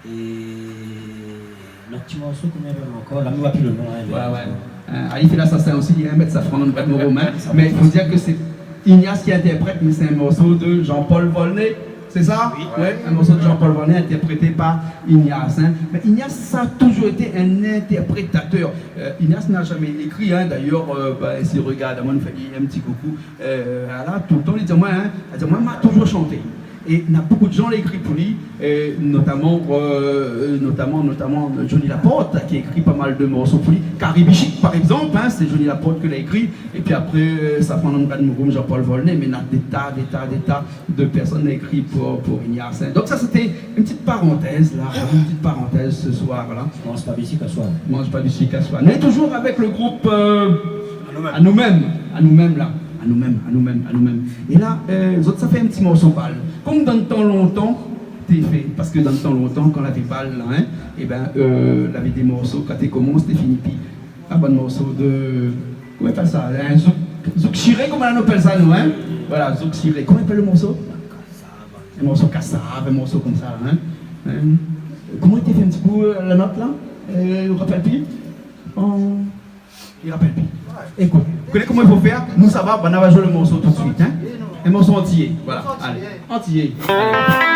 É lot ti morso, koman i apèl ankor ? La, nou va pi lo non, in, mé... Ouais, ouais. Euh, Alif et l'Assassin osi, li la mèt Safran dan Brèd Morom, in. Mé i fo dir ke sé Ignace ki intèrprèt, mé sé in morso de Jean-Paul Volnay, sé sa ? Oui. Ouais, in morso de Jean-Paul Volnay, intèrprété par Ignace, in. Mé Ignace, sa la touzour été in intèrprétatèr. Euh, Ignace la zamé ékri, in. Dayèr, euh, ba, si i rogard, amoin, nou fé in ti koukou. Euh, ala, toultan, li di amoin, in, li di amoin, ma touzour shanté. É na bonpé de jan la ékri pou li, é notaman, euh, notaman, notaman Johnny Laporte, ki la ékri pa mal de morso pou li. Karibichik, par égzanp, in, sé Johnny Laporte ke la ékri. Épi apré, euh, Safran dan Brèd Morom, Jean-Paul Volnay, mé na dé ta, dé ta, dé ta de pèrsone la ékri pou, pou Ignace, in. Donk sa, sété in ti parantèz la, in, in ti parantèz se soir la. Manz pa bisik aswar. Manz pa bisik aswar. Nou lé touzour avèk le group, euh, Anou mèm. Anou mèm, Anou mèm la. Anou mèm, Anou mèm, Anou mèm. É la, euh, zot sa fé in ti morso bal. Konm dan tan lontan, té fé, parske dan tan lontan, kan lavé bal la, in, ében, euh, lavé dé morso, kan té komans, té fini pi. In bon morso de, koman i apèl sa ? In zouk, zouk siré, koman nou apèl sa, nou, in ? Voilà, zouk siré. Koman i apèl le morso ? In morso kasav, in morso konmsa la, in ? In ? Koman té fé in ti kou, euh, la not la ? Euh, ou rapèl pi ? An I rapèl pi. Ékout, ou koné koman i fo fèr ? Nou sava, banna va zoué le morso tout suit, in ? In morso antiyé, voilà. Alé, antiyé. Alé.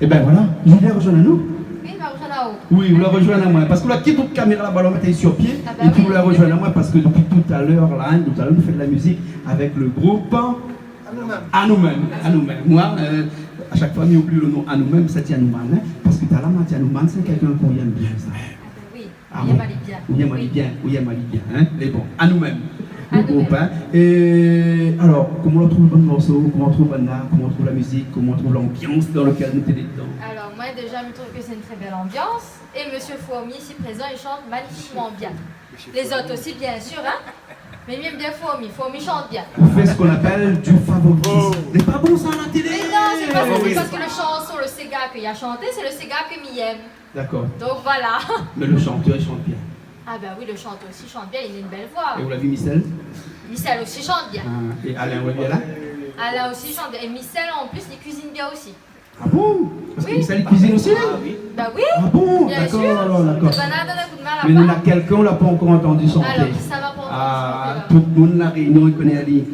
Ében voilà, li la rozoinn anou. Oui, li la rozoinn aou. Oui, ou la rozoinn amoin. Parske ou la kit out kaméra laba, ou la mèt ali sir pié, épi ou la rozoinn amoin, parske dopi talèr la, in, talèr nou fé de la mizik avèk le group Anou mèm. Anou mèm, Anou mèm. Moin, euh, a shak foi mi oubli le non Anou mèm, sa di Anouman, in, parske talèr ma di Anouman, sé kèlkin k'ou yèm bien, sa. Ah oui. Ah oui. Ou yèm ali bien. Ou yèm ali bien, ou yèm ali bien, in. Mé bon, Anou mèm. Anou mèm. Le group, in. É alor, koman ou trouv bann morso, koman ou trouv banna, koman ou trouv la mizik, koman ou trouv lanbians dan lekèl nou té dedan ? Alor, moin, déza, mi trouv ke sé in trè bèl anbians. É Monsieur Fourmi, isi prézan, li shant magnifikman bien. Lézot osi, bien sir, in. Mé mi yèm bien Fourmi, Fourmi i shant bien. On fait ce qu'on appelle du favoritisme. Lé pa bon sa, la télé. Mé non, sé pa sa, sé parske le shanson, le séga ke li la shanté, sé le séga ke mi yèm. D'accord. Donc voilà. Mais le chanteur, il chante bien. Ah ben oui, le chanteur aussi chante bien, il a une belle voix. Et vous l'avez vu, Michel ? Michel aussi chante bien. Ah, et Alain, vous l'avez vu, Alain ? Alain aussi chante bien. Et Michel, en plus, il cuisine bien aussi. Ah bon ? Parce que Michel, il cuisine aussi ? Oui. Bah oui. Ah bon ? Bien sûr. D'accord, alors, d'accord. Bah, là, donne un coup de main là-bas. Mais nous, on a quelqu'un, on l'a pas encore entendu chanter. Alors, qui ça va pas encore chanter là-bas ? Ah, tout le monde, La Réunion, il connaît Ali.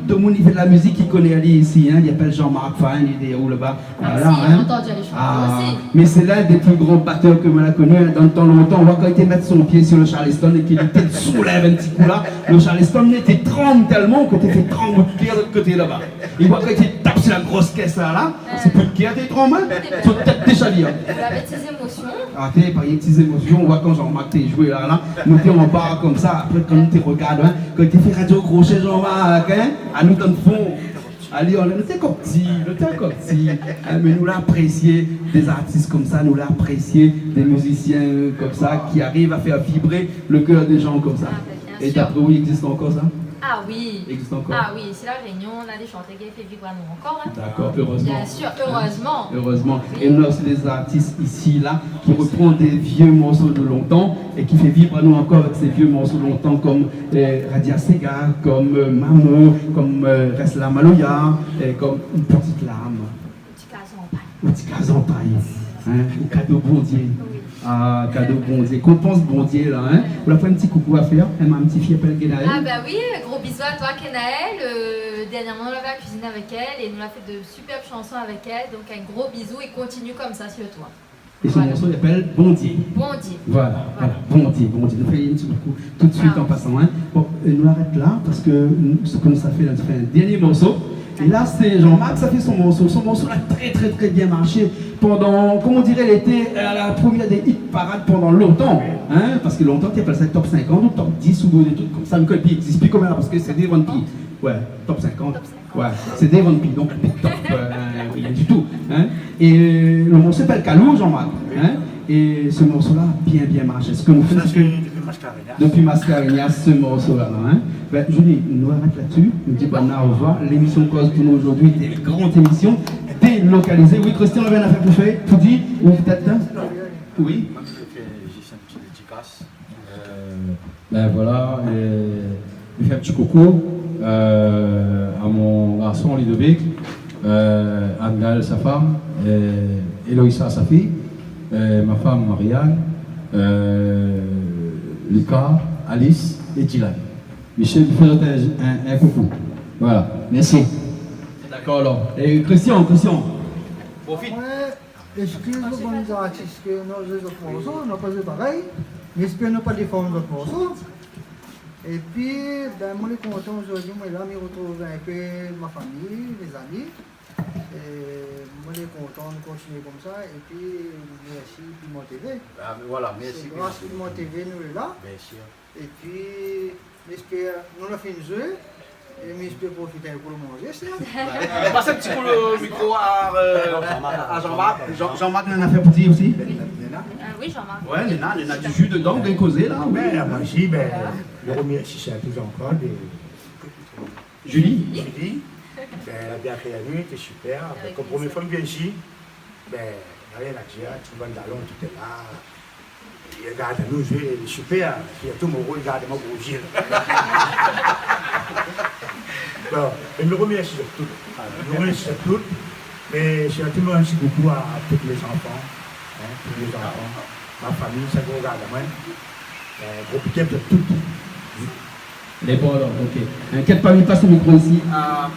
Tout le monde, il fait de la musique, il connaît Ali ici, hein. Il appelle Jean-Marc Fine, il est où là-bas ? Ah, voilà, si, hein. J'ai entendu aller chanter aussi. Ah, mais c'est l'un des plus grands batteurs que moi la connu, hein. Dans le temps longtemps, on voit quand il était mettre son pied sur le charleston et qu'il était dessous là, avec un petit coup là, le charleston était tremble tellement que t'étais tremble de pied à l'autre côté là-bas. Et moi, quand il tape sur la grosse caisse là, là, c'est plus de guerre, t'es tremble, hein. Sur tête déjà, hein. Ou lavé ti zémosion. Ah, té, pa rien ti zémosion, on voit quand Jean-Marc té joué là, là, nou té anba konmsa, apré kan nou té regard, hein, kan li té fé Radio Crochet, Jean-Marc, hein, anou dan le fon. Alé, nou té ankor pti, nou té ankor pti, hein, mé nou la aprésié dé zartis konmsa, nou la aprésié dé mizisien, euh, konmsa, ki ariv a fé vibrer le cœur des gens konmsa. Ah, ben, bien sûr. É d'apré ou, i égzis ankor sa ? Ah oui. I égzis ankor ? Ah oui, isi La Réunion, nou na dé shantèr ki fé vibr anou ankor, hein. D'accord, heureusement. Bien sûr, heureusement. Heureusement. Oui. É nou na osi dé zartis isi la ki repran dé vié morso de lontan é ki fé vibr anou ankor avèk sé vié morso lontan konm, euh, Radia Sega, konm, euh, Mamo, konm, euh, Rès la Maloya, é konm Une petite larme. Ti kaz an pay. Ou ti kaz an pay, hein, ou kado Bondié. Oui. Ah, kado Bondié. Kan ou pans Bondié la, hein. Ou la fé in ti koukou a fèr, hein, ma ti fiy i apèl Kenaël. Ah ben oui, gros bisous à toi, Kenaël. Euh, dernièrement, nou lavé la cuisine avec elle et nou la fé de superbes chansons avec elle. Donc, un gros bisou et continue comme ça sur toi. Voilà. É son morso i apèl Bondié. Bondié. Voilà, voilà. Bondié, Bondié. Nou fé in ti koukou tout de suite en passant, hein. Bon, é nou arèt la, parske nou, sak nou sa fé la, nou sa fé in dernié morso. É la, sé Jean-Marc, sa fé son morso. Son morso la très, très, très bien marché. Pandan, comme on dirait, il était à la première des hit parades pendant longtemps, hein, parske lontan té i apèl sa top cinquante ou top dix ou dé truk konmsa, mé i égzis pi koméla, parske sé dévan pi. Ouais, top cinquante. Top cinquante. Ouais, sé dévan pi, donk top, euh, rien du tout, hein. É le morso i apèl Kalou, Jean-Marc, hein. É se morso la bien, bien marché. Sak nou fé, sé ke dopi Mascarenhas. Dopi Mascarenhas, se morso la, hein. Ben, Julie, nou arèt la-dsi. Nou di banna orevoir. Lémisyon Koz pou nou zordi, dé gran émisyon délokalizé. Oui, Christian, ou lavé in afèr pou fé, pou di, ou pétèt, hein ? Oui. Moin, mi vé fé zis in ti dédikas. Euh, ben voilà, euh, mi fé in ti koukou, euh, à mon garçon Ludovic, euh, Anne-Gaëlle, sa femme, euh, Eloïsa, sa fille, euh, ma femme Marianne, euh, Lucas, Alice et Dylan. Michel, mi fé in, in, in koukou. Voilà, merci. D'accord, alors. Et Christian, Christian, profite. Ouais. Eskiz bann zartis ke nou la zoué zot morso, nou la pa zoué parèy, mé èske nou pa défann zot morso. Épi, ben, moin lé kontan zordi, moin la, mi retrouv in pé mon fami, mé zami. É moin lé kontan nou kontinié konmsa, épi mèrsi Piment TV. Ah, mé voilà, mèrsi Piment TV. Sé gras Piment TV nou lé la. Bien sûr. Épi, mi èspèr, nou la fine zoué, é mi èspèr profité pou le manzé, sa. Pas in ti kou le mikro à, euh, à Jean-Marc. Jean-, Jean-Marc néna in afèr pou dir osi. Ah oui, Jean-Marc. Ouais, néna, néna du ji dedan, bien kozé la, oui. Ouais, moin osi, ben, mi remèrsi sirtou ankor de Julie. Julie, ben, èl la bien akéyi anou, té super. Avèk plézir. Konm promié foi mi vien isi, ben, na rien a dir, tout bann dalon, tout lé la. I regard anou zoué, super, sirtou Moro, i regard amoin gro zié la. Bon, mé mi remèrsi zot tout. Mi remèrsi zot tout. Mé sirtou, in ti koukou à tout lé zanfan, hein, tout lé zanfan, mon fami, sak i regard amoin. Euh, gro big up zot tout. Lé bon, alor, ok. Inkièt pa, mi pas le mikro isi. Ah,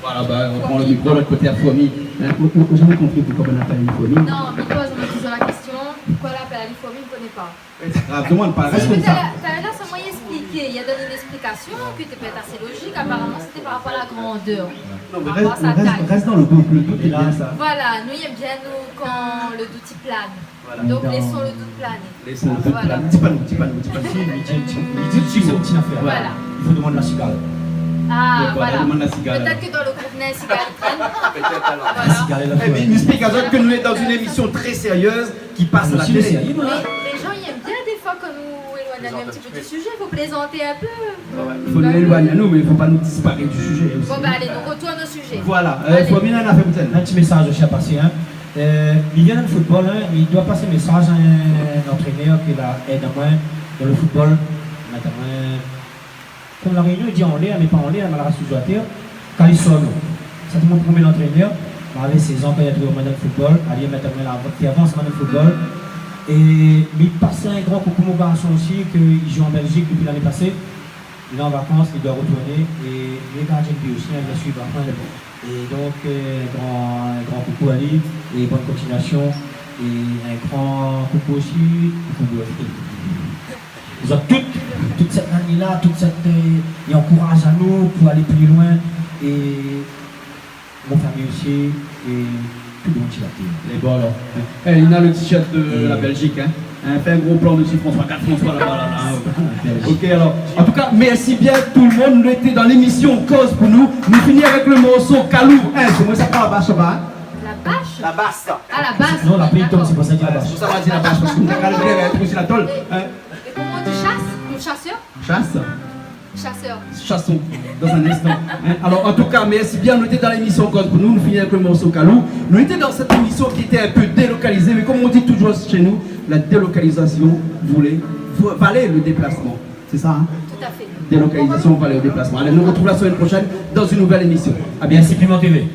voilà, bah, on prend le micro, l'autre côté à Fomi. Hein, ou, ou, ou la zamé konpri poukoi nou apèl ali Fomi ? Non, mi poz amoin touzour la késtion, poukoi i apèl ali Fomi, mi koné pa. Sé pa grav, demann pa, rès konmsa. Parske talèr la, sa moin la èspliké, li la donn in èsplikasion ki té pétèt asé lozik, aparaman sété par rapor a la grandèr. Non, mé rès, rès dan le dout, le dout lé bien sa. Voilà, nou i èm bien, nou, kan le dout i plane. Voilà. Donk, lésson le dout plané. Lésson le dout plané. Di pa nou, di pa nou, di pa nou. Si, li di, li di, li di in ti afèr. Voilà. I fo demann la sigal. Ah, voilà. Donk, voilà, demann la sigal. Pétèt ke dan le group néna in sigal i trène. Pétèt alor. Voilà. La sigal lé la. Eh ben, nou èsplik azot ke nou lé dan in émisyon trè sérieuz ki pas a la télé. Mé lé zan i èm bien défoi kan nou éloign anou in ti pé du sujé, fo plézanté in pé. Ouais, ouais. Fo nou éloign anou, mé fo pa nou disparèt du sujé osi. Bon, ben, alé, nou retourn o sujé. Voilà. Euh, Fomi, néna in afèr pou di. In ti mésaz osi a pasé, hein. Euh, mi vien dan football, hein, mi doi pas mésaz a in antrénèr ki la èd amoin dan le football. Mintnan, euh, konm La Rényon i di anlèr, mé pa anlèr, mé la ras touzour atèr, Kalisono. Sa té mon promié antrénèr, ma lavé sèz an kan li la trouv amoin dan football, ali mintnan la vot ki avans amoin dan football. É mi pas in gran koukou mon garson osi, ki i zoué an Bèlzik dopi lané pasé. Li lé an vakans, li doi retourné, é li lé gardien de but osi, hein, li la suiv amoin, mé bon. É donk, euh, in gran, in gran koukou ali, é bone kontinuasion, é in gran koukou osi pou Bouyé. Zot tout, tout sèt ané la, tout sèt, euh, i ankouraz anou pou alé pli loin, é mon famiy osi, é tout le moun ki la tèr. Lé bon, alor. Eh, li na le t-shirt de la Bèlzik, hein. Hein, fé in gro plan dési, François. Gard François laba, la, la. Bèlzik. Ok, alor. An tou ka, mèrsi bien tout le moun. Nou lété dan lémision Koz pou nou. Nou fini avèk le morso Kalou. Eh, sé moin sa pran la bas laba, hein. La bas ? La bas. Ah, la bas. Non, la pli i tonm, sé pou sa i di la bas. Sé pou sa i di la bas, parske nou la kalé bien, hein, trouv si la tol, hein. É, é koman i di, chasse ? Le chasseur ? Chasse. Chasseur. Chassons dans un instant. Hein, alor, an tou ka, mèrsi bien. Nou lété dan lémision Koz pou nou, nou fini avèk le morso Kalou. Nou lété dan sèt émision ki lété in pé délokalizé, mé konm i di touzour shé nou, la délokalizasion vout, vo-, valé le déplasman. Sé sa, hein ? Tout à fait. Délokalizasion valé le déplasman. Alé, nou retrouv la semaine prochaine dans une nouvelle émission. À bientôt. Mèrsi Piment T V.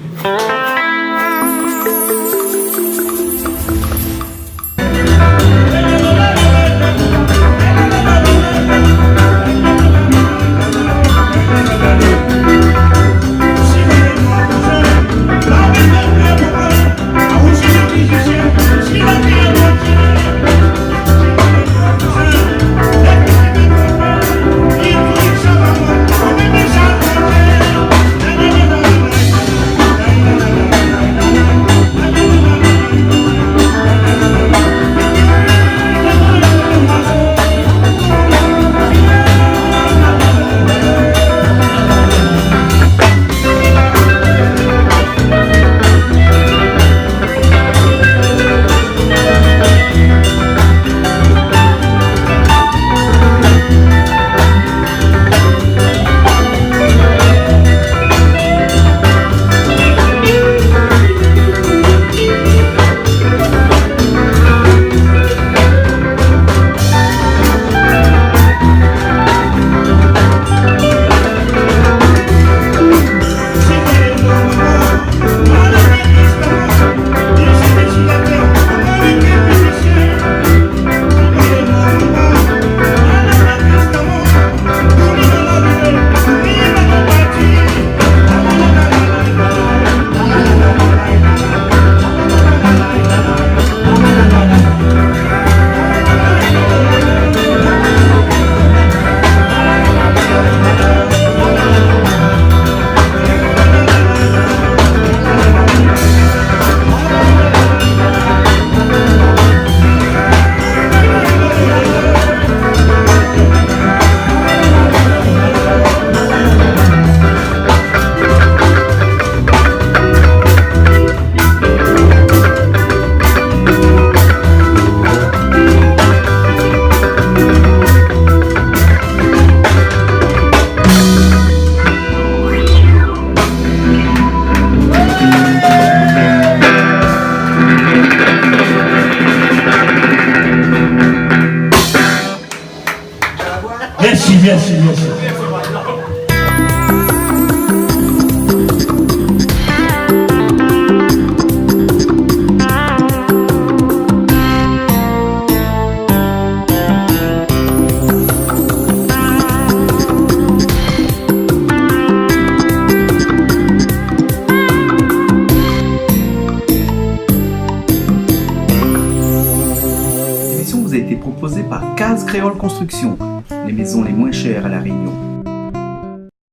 Mèrsi, mèrsi, mèrsi. L'émission vous a été proposée par Case Créole Construction, les maisons les moins chères à La Réunion.